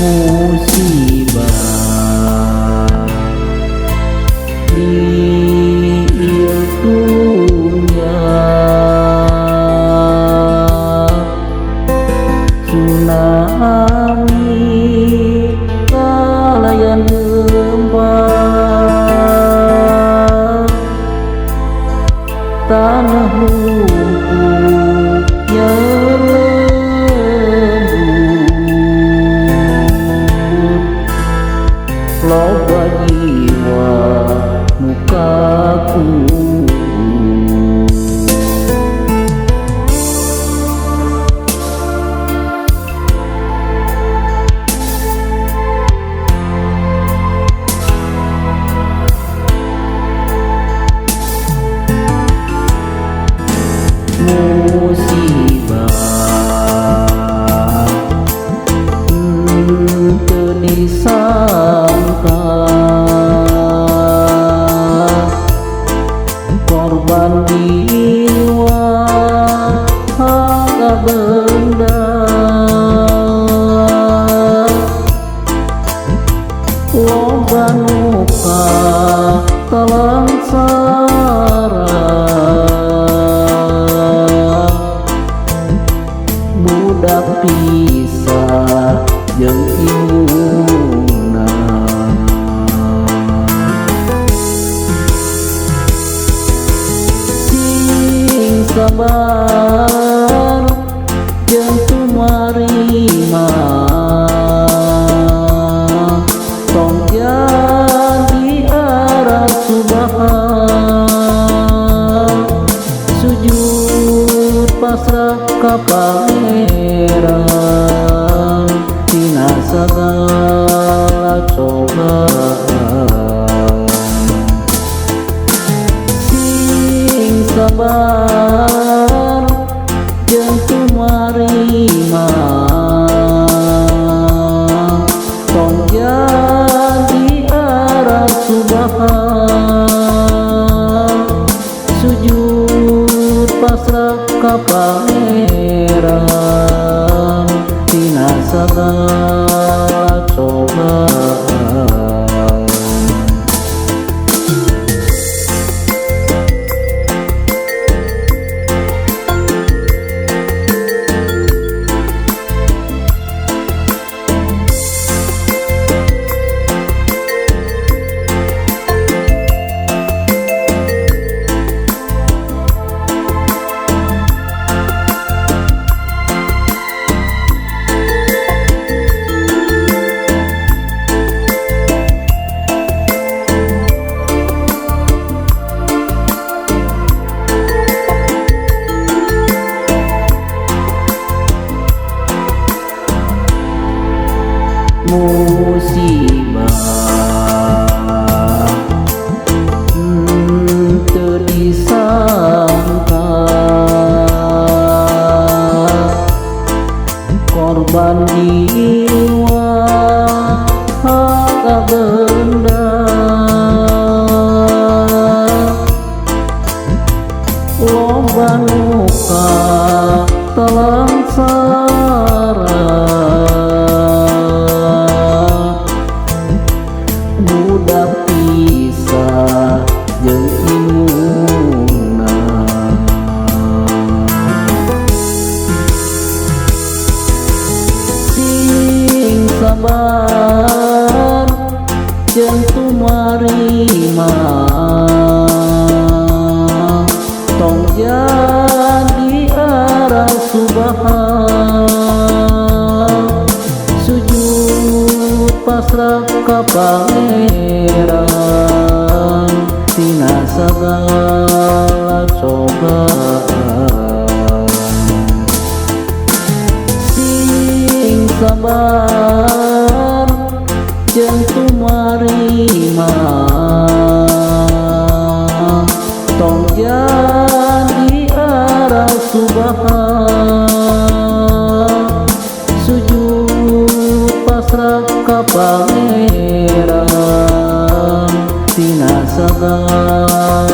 Musibah di ieu dunya, tsunami kalayan gempa, tanah lumpuh yang lembut, loba jiwa nu kaku. Musibah teu disangka, korban jiwa harta benda, loba nu katalangsara, budak pisah jeung induna. Sing sabar jeung tumarima, tong jadi arah subahan, sujud pasrah ka Pangeran tina sagala cobaan. Sing sabar jeung tumarima, tong jadi arah subahan, sujud pasrah ka Pangeran tina sagala cobaan. Musibah teu disangka, korban jiwa harta benda, loba nu katalangsara, budak pisah jeung induna. Sing sabar jeung tumarima, tong jadi arah subahan, sujud pasrah ka Pangeran tina sagala cobaan. Sing sabar jeung tumarima, tong jadi arah subahan, sujud pasrah ka Pangeran tina sagala